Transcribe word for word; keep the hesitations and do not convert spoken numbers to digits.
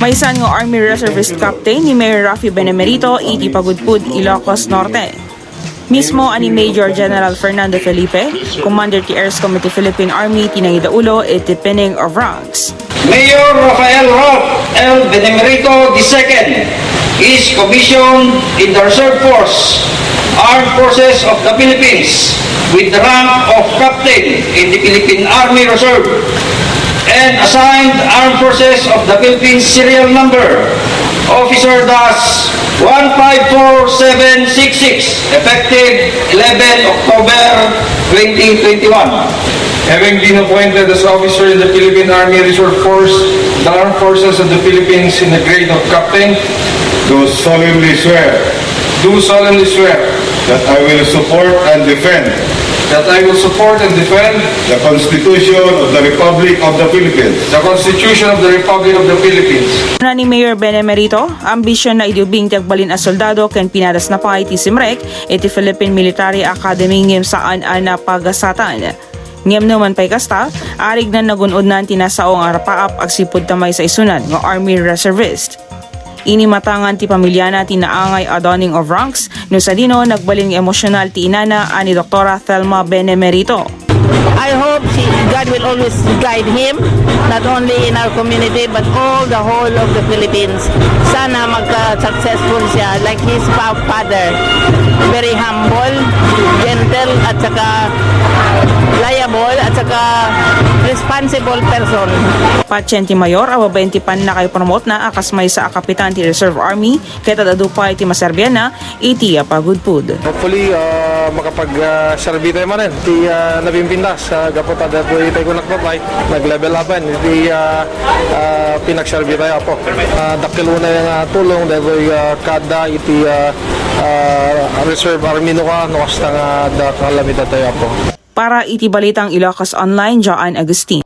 Maysa nga Army Reservist Captain ni Mayor Raffy Benemerito iti Pagudpud, Ilocos Norte. Mismo a ni Major General Fernando Felipe, Commander ti Air Committee Philippine Army ti nangidaulo iti pinning of ranks. Mayor Rafael Ralph L. Benemerito the second is commissioned in the Reserve Force, Armed Forces of the Philippines, with the rank of Captain in the Philippine Army Reserve, and assigned Armed Forces of the Philippines serial number, Officer Dash one five four seven six six, effective eleven October twenty twenty-one. Having been appointed as officer in the Philippine Army Reserve Force, the Armed Forces of the Philippines in the grade of Captain, do solemnly swear do solemnly swear that I will support and defend that I will support and defend the Constitution of the Republic of the Philippines. The Constitution of the Republic of the Philippines. Kuna ni Mayor Benemerito, ambisyon na idi ubing ti agbalin a soldado ken pinadas na pay ti simrek iti Philippine Military Academy ngem saan a napagasatan. Ngem no man pay kasta, arignan nagun-odnan ti nasao nga rapaap agsipud ta maysa isunad nga Army Reservist. Inimatangan ti pamiliana ti naangay a donning of ranks no sadino nagbalin nga emosyonal ti inana a ni Doktora Thelma Benemerito. I hope she, God will always guide him, not only in our community, but all the whole of the Philippines. Sana magka-successful siya, like his pa-, father. Very humble, gentle, at saka liable, at saka responsible person. Patien ti mayor a babaen ti pannakaipromote na a kas maysa a kapitan ti Reserve Army, ket ad-adu pay ti maserbianna iti apagudpud. Hopefully, ah, makapag, ah, serbi tayo manen ti, ah, napimpintas, ah, gapu ta datoy tayo kunaknot ay nag-level up-en iti, ah, ah, pinagserbi tayo, Apo. Ah, dakkel unay nga tulong datoy, ah, kada iti, ah, ah, Reserve Army no ka, no kasta nga adda kalamidad tayo, Apo. Para iti Balitang Ilocos Online, Joan Agustin.